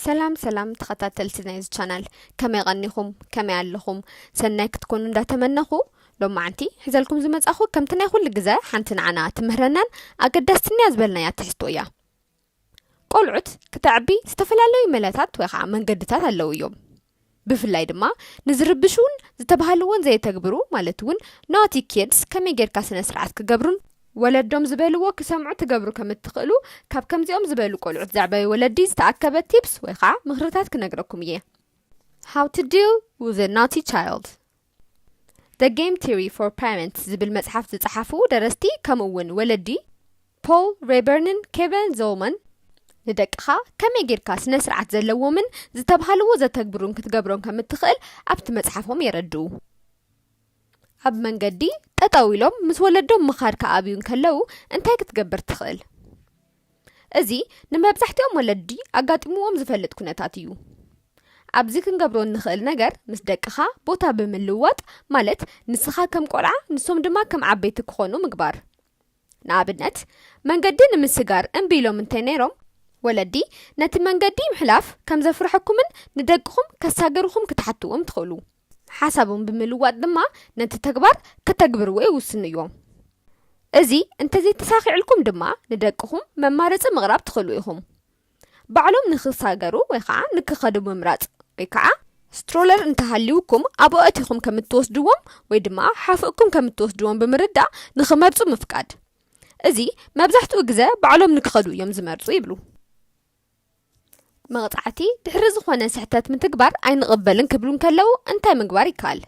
ሰላም ሰላም ተኸታተልቲ ናይዚ ቻናል፣ ከመይ ቀኒኹም? ከመይ ኣለኹም? ሰናይ ክትኮኑ እንዳተመነኹ፣ ሎማዓንቲ ሒዘልኩም ዝመጻኹ ከምቲ ናይ ኩሉ ግዜ ሓንቲ ንዓና ትምህረናን ኣገዳስትን እያ ዝበልናያ ትሕዝቶ እያ። ቆልዑት ክተዕቢ ዝተፈላለዩ መላታት ወይ ከዓ መንገድታት ኣለዉ እዮም። ብፍላይ ድማ ንዝርብሹን ዝተባህልዎን ዘየተግብሩ፣ ማለት እውን ናቲ ኪድስ፣ ከመይ ጌርካ ስነ ስርዓት ክገብሩን ወለዶም ዝበልዎ ክሰምዑ ትገብሩ ከም እትኽእሉ ካብ ከምዚኦም ዝበሉ ቆልዑት ዘዕበዩ ወለዲ ዝተኣከበ ቲፕስ ወይ ከዓ ምኽርታት ክነግረኩም እየ። How to deal with a naughty child. The Game Theory for Parents ዝብል መጽሓፍ ዝጸሓፉ ደረስቲ ከምኡ እውን ወለዲ ፖል ሬበርንን ኬቨን ዞልማን ንደቅኻ ከመይ ጌርካ ስነ ስርዓት ዘለዎምን ዝተባህልዎ ዘተግብሩን ክትገብሮም ከም እትኽእል ኣብቲ መጽሓፎም የረድኡ። ኣብ መንገዲ ጠጠው ኢሎም ምስ ወለዶም ምኻድ ክኣብዩ እንከለዉ እንታይ ክትገብር ትኽእል? እዚ ንመብዛሕትኦም ወለዲ ኣጋጢምዎም ዝፈልጥ ኩነታት እዩ። ኣብዚ ክንገብሮ እንኽእል ነገር ምስ ደቅኻ ቦታ ብምልዋጥ፣ ማለት ንስኻ ከም ቆልዓ ንሶም ድማ ከም ዓበይቲ ክኾኑ ምግባር። ንኣብነት መንገዲ ንምስጋር እምቢ ኢሎም እንተነይሮም፣ ወለዲ ነቲ መንገዲ ምሕላፍ ከም ዘፍርሐኩምን ንደቅኹም ከሳገርኹም ክትሓትዎም ትኽእሉ። ሓሳቦም ብምልዋጥ ድማ ነቲ ተግባር ከተግብርዎ ይውስኑ እዮም። እዚ እንተዘይተሳኺዕልኩም ድማ ንደቅኹም መማረፂ ምቕራብ ትኽእሉ ኢኹም። ባዕሎም ንክሳገሩ ወይ ከዓ ንክኸዱ ምምራፅ ወይ ከዓ ስትሮለር እንተሃልዩኩም ኣብኡ ኣእቲኹም ከም እትወስድዎም ወይ ድማ ሓፍእኩም ከም እትወስድዎም ብምርዳእ ንክመርፁ ምፍቃድ። እዚ መብዛሕትኡ ግዜ ባዕሎም ንክኸዱ እዮም ዝመርፁ ይብሉ። መቕፃዕቲ ድሕሪ ዝኾነ ስሕተት ምትግባር ኣይንቕበልን ክብሉ እንከለዉ እንታይ ምግባር ይከኣል?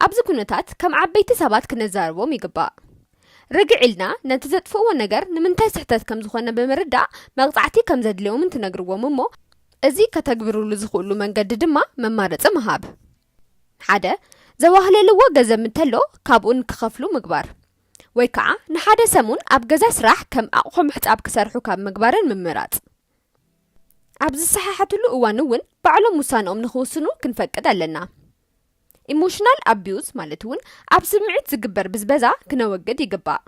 ኣብዚ ኩነታት ከም ዓበይቲ ሰባት ክነዛርቦም ይግባእ። ርግዕ ኢልና ነቲ ዘጥፍእዎ ነገር ንምንታይ ስሕተት ከም ዝኾነ ብምርዳእ መቕፃዕቲ ከም ዘድልዮምን ትነግርዎም እሞ፣ እዚ ከተግብርሉ ዝኽእሉ መንገዲ ድማ መማረፂ ምሃብ። ሓደ፣ ዘዋህለልዎ ገንዘብ እንተሎ ካብኡ ንክኸፍሉ ምግባር። ወይ ከዓ ንሓደ ሰሙን ኣብ ገዛ ስራሕ ከም ኣቑሑ ምሕፃብ ክሰርሑ ካብ ምግባርን ምምራፅ። ኣብ ዝሰሓሓትሉ እዋን እውን ባዕሎም ውሳንኦም ንክውስኑ ክንፈቅድ ኣለና። ኢሞሽናል ኣቢዩዝ ማለት እውን ኣብ ስምዒት ዝግበር ብዝበዛ ክነወግድ ይግባእ።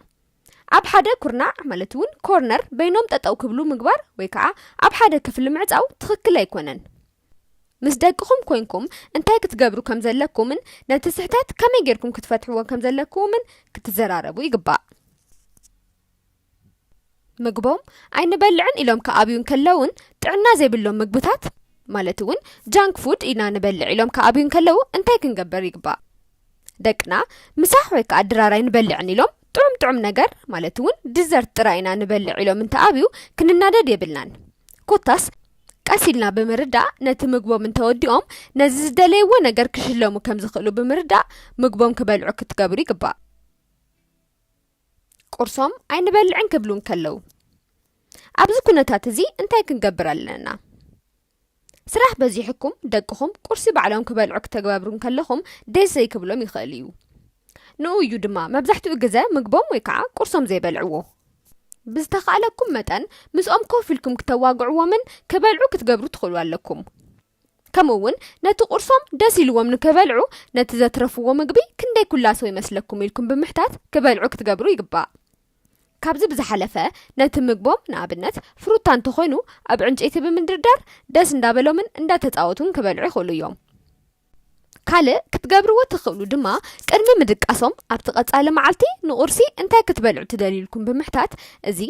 ኣብ ሓደ ኩርናዕ ማለት እውን ኮርነር በይኖም ጠጠው ክብሉ ምግባር ወይ ከዓ ኣብ ሓደ ክፍሊ ምዕፃው ትኽክል ኣይኮነን። ምስ ደቅኹም ኮይንኩም እንታይ ክትገብሩ ከም ዘለኩምን ነቲ ስሕተት ከመይ ጌርኩም ክትፈትሕዎ ከም ዘለኩምን ክትዘራረቡ ይግባእ። ምግቦም ኣይንበልዕን ኢሎም ክኣብዩ እንከለውን ጥዕና ዘይብሎም ምግብታት ማለት እውን ጃንክ ፉድ ኢና ንበልዕ ኢሎም ክኣብዩ እንከለዉ እንታይ ክንገብር ይግባእ? ደቅና ምሳሕ ወይ ከዓ ድራር ኣይንበልዕን ኢሎም ጥዑም ጥዑም ነገር ማለት እውን ዲዘርት ጥራይ ኢና ንበልዕ ኢሎም እንተኣብዩ ክንናደድ የብልናን። ኮታስ ቀስ ኢልና ብምርዳእ ነቲ ምግቦም እንተወዲኦም ነዚ ዝደለይዎ ነገር ክሽለሙ ከም ዝኽእሉ ብምርዳእ ምግቦም ክበልዑ ክትገብሩ ይግባእ። ቁርሶም ኣይንበልዕን ክብሉ እንከለዉ። ኣብዚ ኩነታት እዚ እንታይ ክንገብር ኣለና? ስራሕ በዚሕኩም ደቅኹም ቁርሲ ባዕሎም ክበልዑ ክተግባብሩ እንከለኹም ደስ ዘይክብሎም ይኽእል እዩ። ንኡ እዩ ድማ መብዛሕትኡ ግዜ ምግቦም ወይ ከዓ ቁርሶም ዘይበልዕዎ። ብዝተኻእለኩም መጠን ምስኦም ኮፍ ኢልኩም ክተዋግዕዎምን ክበልዑ ክትገብሩ ትኽእሉ ኣለኩም። ከምኡ እውን ነቲ ቁርሶም ደስ ኢልዎም ንክበልዑ ነቲ ዘትረፍዎ ምግቢ ክንደይ ኩላሶ ይመስለኩም ኢልኩም ብምሕታት ክበልዑ ክትገብሩ ይግባእ። ካብዚ ብዝሓለፈ ነቲ ምግቦም ንኣብነት ፍሩታ እንተኾይኑ ኣብ ዕንጨይቲ ብምድርዳር ደስ እንዳበሎምን እንዳተፃወቱን ክበልዑ ይኽእሉ እዮም። ካልእ ክትገብርዎ ትኽእሉ ድማ ቅድሚ ምድቃሶም ኣብቲ ቀፃሊ መዓልቲ ንቁርሲ እንታይ ክትበልዑ ትደልዩ ኢልኩም ብምሕታት እዚ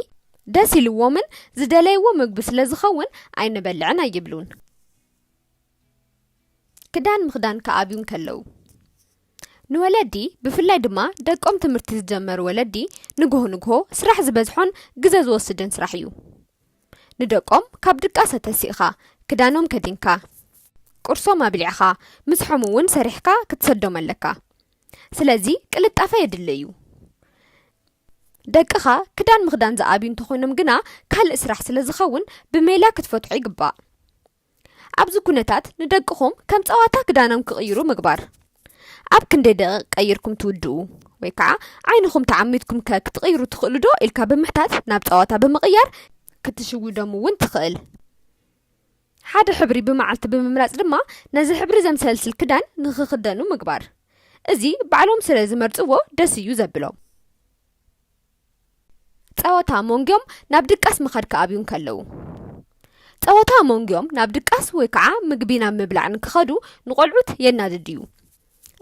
ደስ ኢልዎምን ዝደለይዎ ምግቢ ስለ ዝኸውን ኣይንበልዕን ኣይብሉን። ክዳን ምኽዳን ክኣብዩ እንከለዉ። ንወለዲ ብፍላይ ድማ ደቆም ትምህርቲ ዝጀመሩ ወለዲ ንግሆ ንግሆ ስራሕ ዝበዝሖን ግዘ ዝወስድን ስራሕ እዩ። ንደቆም ካብ ድቃሰ ተሲእኻ ክዳኖም ከዲንካ ቁርሶም ኣብሊዕኻ ምስሖም እውን ሰሪሕካ ክትሰዶም ኣለካ። ስለዚ ቅልጣፈ የድሊ እዩ። ደቅኻ ክዳን ምኽዳን ዝኣብዩ እንተኾይኖም ግና ካልእ ስራሕ ስለ ዝኸውን ብሜላ ክትፈትሖ ይግባእ። ኣብዚ ኩነታት ንደቅኹም ከም ጸዋታ ክዳኖም ክቕይሩ ምግባር። ኣብ ክንደይ ደቂቕ ቀይርኩም ትውድኡ? ወይ ከዓ ዓይንኹም ተዓሚትኩም ከ ክትቕይሩ ትኽእሉ ዶ ኢልካ ብምሕታት ናብ ጸዋታ ብምቕያር ክትሽውዶም እውን ትኽእል። ሓደ ሕብሪ ብመዓልቲ ብምምራጽ ድማ ነዚ ሕብሪ ዘምሰልስል ክዳን ንኽኽደኑ ምግባር። እዚ ባዕሎም ስለ ዝመርጽዎ ደስ እዩ ዘብሎም። ጸወታ ሞንጊዮም ናብ ድቃስ ምኻድ ክኣብዩ እንከለዉ። ጸወታ መንጉዮም ናብ ድቃስ ወይ ከዓ ምግቢ ናብ ምብላዕ ንክኸዱ ንቆልዑት የናድድ እዩ።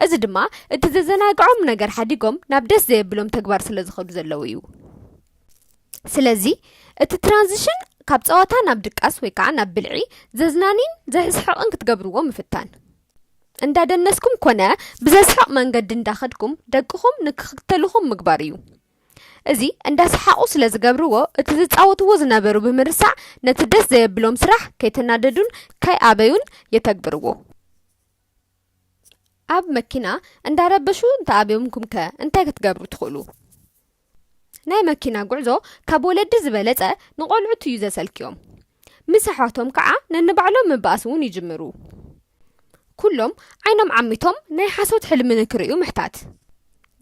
እዚ ድማ እቲ ዘዘናግዖም ነገር ሓዲጎም ናብ ደስ ዘየብሎም ተግባር ስለ ዝኸዱ ዘለዉ እዩ። ስለዚ እቲ ትራንዚሽን ካብ ጸወታ ናብ ድቃስ ወይ ከዓ ናብ ብልዒ ዘዝናኒን ዘስሕቕን ክትገብርዎ ምፍታን። እንዳደነስኩም ኮነ ብዘስሕቕ መንገዲ እንዳኸድኩም ደቅኹም ንክኽተልኹም ምግባር እዩ። እዚ እንዳሰሓቑ ስለ ዝገብርዎ እቲ ዝጻወትዎ ዝነበሩ ብምርሳዕ ነቲ ደስ ዘየብሎም ስራሕ ከይተናደዱን ከይኣበዩን የተግብርዎ። ኣብ መኪና እንዳረበሹ እንተኣብዮምኩም ከ እንታይ ክትገብሩ ትኽእሉ? ናይ መኪና ጉዕዞ ካብ ወለዲ ዝበለጸ ንቆልዑት እዩ ዘሰልክዮም። ምስ ኣሕዋቶም ከዓ ነንባዕሎም ምባኣስ እውን ይጅምሩ። ኩሎም ዓይኖም ዓሚቶም ናይ ሓሶት ሕልሚ ንክርእዩ ምሕታት።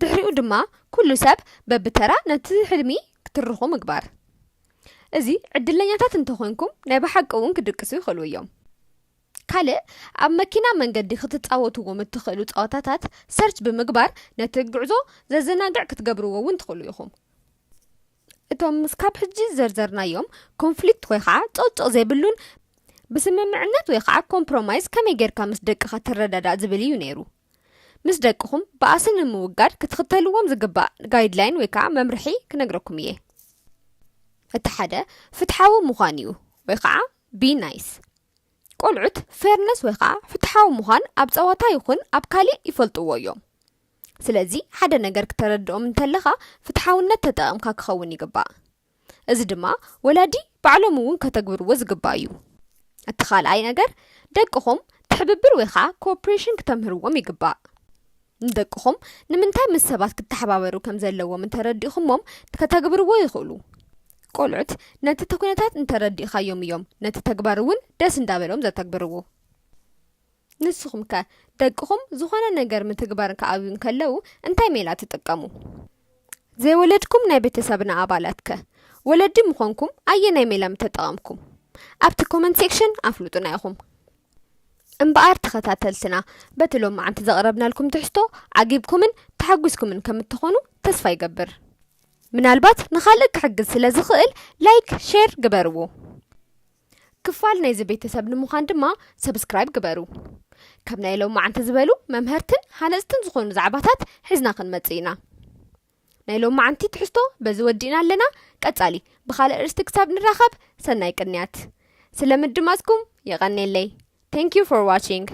ድሕሪኡ ድማ ኩሉ ሰብ በብተራ ነቲ ሕልሚ ክትርኹ ምግባር። እዚ ዕድለኛታት እንተኾንኩም ናይ ብሓቂ እውን ክድቅሱ ይኽእሉ እዮም። ካልእ ኣብ መኪና መንገዲ ክትጻወትዎም እትኽእሉ ጸወታታት ሰርች ብምግባር ነቲ ጉዕዞ ዘዘናግዕ ክትገብርዎ እውን ትኽእሉ ኢኹም። እቶም እስካብ ሕጂ ዘርዘርናዮም ኮንፍሊክት ወይ ከዓ ጨውጨው ዘይብሉን ብስምምዕነት ወይ ከዓ ኮምፕሮማይዝ ከመይ ጌርካ ምስ ደቅኻ ትረዳዳእ ዝብል እዩ ነይሩ። ምስ ደቅኹም ባእሲ ንምውጋድ ክትኽተልዎም ዝግባእ ጋይድላይን ወይ ከዓ መምርሒ ክነግረኩም እየ። እቲ ሓደ ፍትሓዊ ምዃን እዩ ወይ ከዓ ቢ ናይስ። ቆልዑት ፌርነስ ወይ ከዓ ፍትሓዊ ምዃን ኣብ ጸዋታ ይኹን ኣብ ካሊእ ይፈልጥዎ እዮም። ስለዚ ሓደ ነገር ክተረድኦም እንተለኻ ፍትሓውነት ተጠቐምካ ክኸውን ይግባእ። እዚ ድማ ወላዲ ባዕሎም እውን ከተግብርዎ ዝግባእ እዩ። እቲ ካልኣይ ነገር ደቅኹም ትሕብብር ወይ ከዓ ኮኦፕሬሽን ክተምህርዎም ይግባእ። ንደቅኹም ንምንታይ ምስ ሰባት ክተሓባበሩ ከም ዘለዎም እንተረዲእኹሞም ከተግብርዎ ይኽእሉ። ቆልዑት ነቲ ተኩነታት እንተረዲእኻዮም እዮም ነቲ ተግባር እውን ደስ እንዳበሎም ዘተግብርዎ። ንስኹም ከ ደቅኹም ዝኾነ ነገር ምትግባር ክኣብዩ እንከለዉ እንታይ ሜላ ትጥቀሙ? ዘይወለድኩም ናይ ቤተሰብና ኣባላት ከ ወለዲ ምኾንኩም ኣየናይ ሜላ ምተጠቐምኩም? ኣብቲ ኮመንት ሴክሽን ኣፍልጡና ኢኹም። እምበኣር ተኸታተልትና በቲ ሎማዓንቲ ዘቕረብናልኩም ትሕዝቶ ዓጊብኩምን ተሓጒስኩምን ከም እትኾኑ ተስፋ ይገብር። ምናልባት ንኻልእ ክሕግዝ ስለ ዝኽእል ላይክ፣ ሼር ግበርዎ። ክፋል ናይዚ ቤተሰብ ንምዃን ድማ ሰብስክራይብ ግበሩ። ከም ናይ ሎማዓንቲ ዝበሉ መምሀርትን ሃነፅትን ዝኾኑ ዛዕባታት ሒዝና ክንመጽእ ኢና። ናይ ሎማዓንቲ ትሕዝቶ በዚ ወዲእና ኣለና። ቀጻሊ ብኻልእ ርእስቲ ክሳብ ንራኸብ ሰናይ ቅንያት። ስለ ምድማፅኩም የቐኔለይ። Thank you for watching.